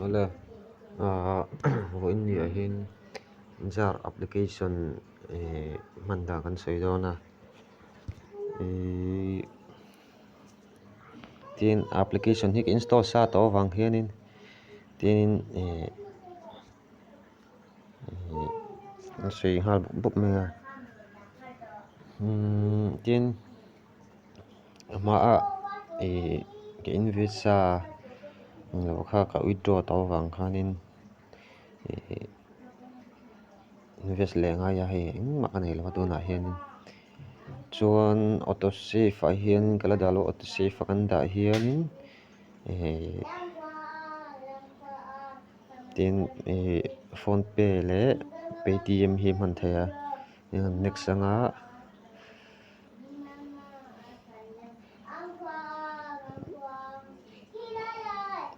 Awle ahh vawiin ni ah hian jar application ehh hman dan kan sawi dawn a ihh tin application hi ka install sa tawh avang hianin tin ehh a sawi nghal bawk bawk mai a umm tin a hmaah ih ka invest sa englo kha ka withdraw tawh avang khanin ih invest leh ngai a hei engmah ka nei lo a tunah hianin chuan auto save ah hian ka la dah loh auto save a kan dah hianin ih. Tin ih phone pe leh paytm hi hman theih a next anga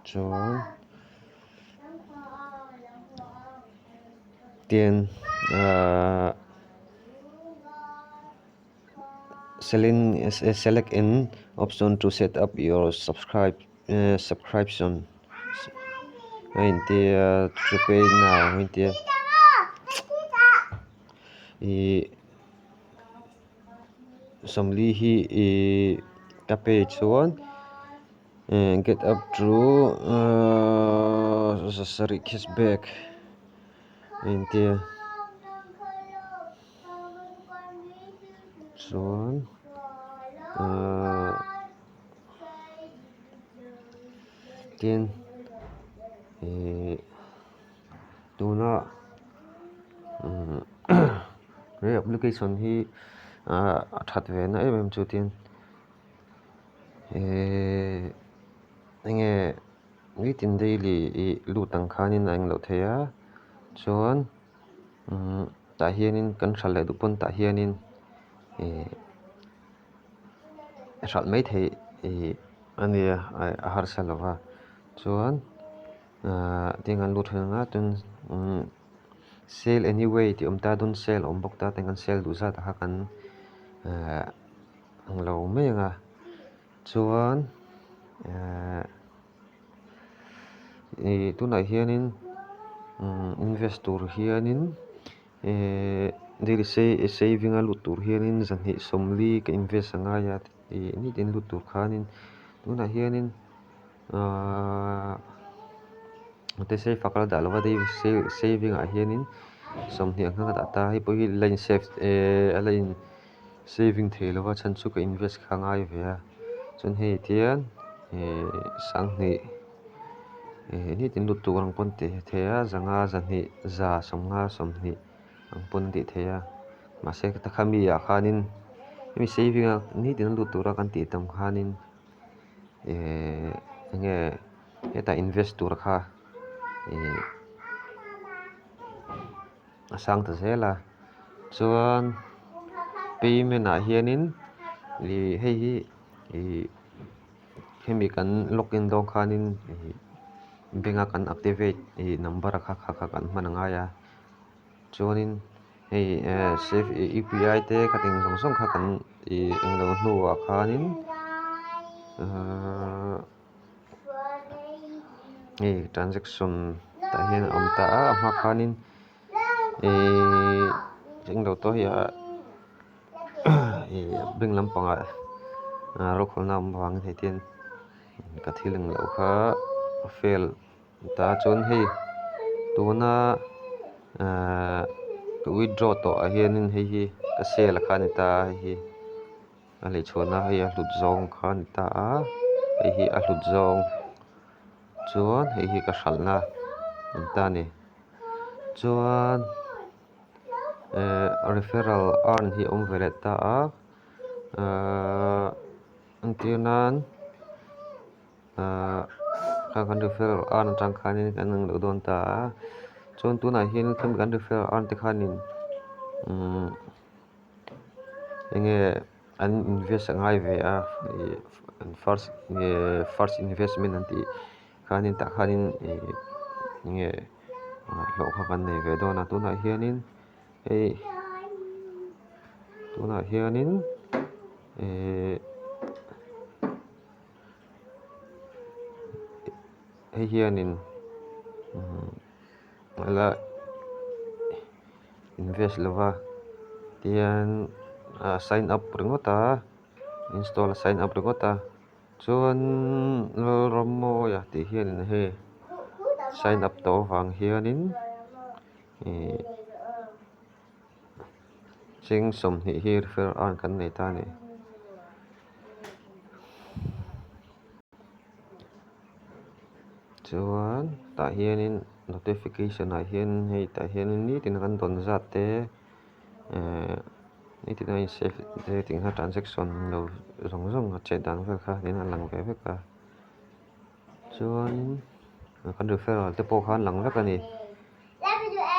chuan tin ahh select an option to set up your subscribe. Subscription a intia to pay now a intia ihh sawmli hi ihh ka pay chuan get up to ahh zasarih cashback a intia chuan ahh. Tin ihh tuna he application hi ahh a that ve na em em chu tin ihh enge nitin daily ih lut ang khanin a englo thei a chuan umm tah hianin kan hralh leh duh pawn tah hianin ihh. Hralh mai theih ih a nia a harsa lo va chuan ahh tiang an lut thin a chuan umm sale anyway tih a awm ta a don't sell a awm bawk ta tiang an sale duh zat ah kha kan ahh ang lo mai ang a chuan ahh ih tunah hianin umm invest tur hianin. Ehh daily saving a lut tur hianin zahnih sawmli ka invest a ngai a ih nitin lut tur khanin tunah hianin ahh safe ah ka la dah lova daily saving ah hianin sawmhnih ang khan ka dah ta a hei pawh hi la in save ehh a la in saving thei lova chhan chu ka invest kha a ngai ve a chuan hei tihian ehh sanghnih. Ehh nitin lut tur ang pawn tih thei a zanga zahnih za sawmnga sawmhnih ang pawn a tih theih a mahse takha mi ah khanin hemi saving a nitin a lut tura kan tih tam khanin ehh enge hetah invest tur kha ihh a sang ta zel a chuan payment ah hianin ih hei hi ih. Hemi kan login dawn khanin ih bank a kan activate ih number kha kha kha kan hman a ngai a chuanin hei eh save ih U P I te khatin zawng zawng kha kan ih englo hnuah khanin ahh hei transaction tah hian a awm ta a a hma khanin ih englo tawh hi a. Ih bank lampangah rokhawlhna a awm avangin hei te ka thil englo kha a fail ta chuan hei tuna ahh ka withdraw tawh ah hianin hei hi ka sale kha a ni ta a hei hi a lei chhuahna hei a hlut zawng kha a ni ta a hei hi a hlut zawng chuan hei hi ka hralhna a ni ta a ni chuan. Ehh referral earn hi a awm ve leh ta a ahh entir nan ahh kha kan referral earn atang khanin kan ang loh dawn ta a chuan tunah hian khami kan referral earn te khanin umm enge an invest a ngai ve a ih first nge first investment an tih khanin tah khanin ih enge. Hlawh kha kan nei ve dawn a tunah hianin hei tunah hianin ihh hei hianin. A la invest lo va tihian a sign up ringawt a install a sign up ringawt a chuan Lalrammawia tih hianin hei sign up tawh avang hianin ihh cheng 20 hi refer earn kan nei ta a ni. Chuan tah hianin notification ah hian hei tah hianin nitin kan dawn zat te ehh nitin a in save te tih kha transaction lo zawng zawng a chet dan vel kha tiin a lang ve vek a chuanin kan referral te pawh kha an lang vek a ni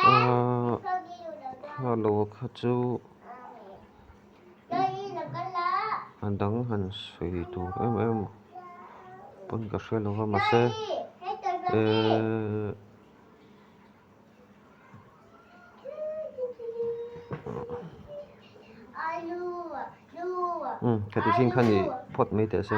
ahh kha lo kha chu. A dang han sawi tur em em pawn ka hre lo va mahse ehh umm khati chin kha ni phawt mai teh se.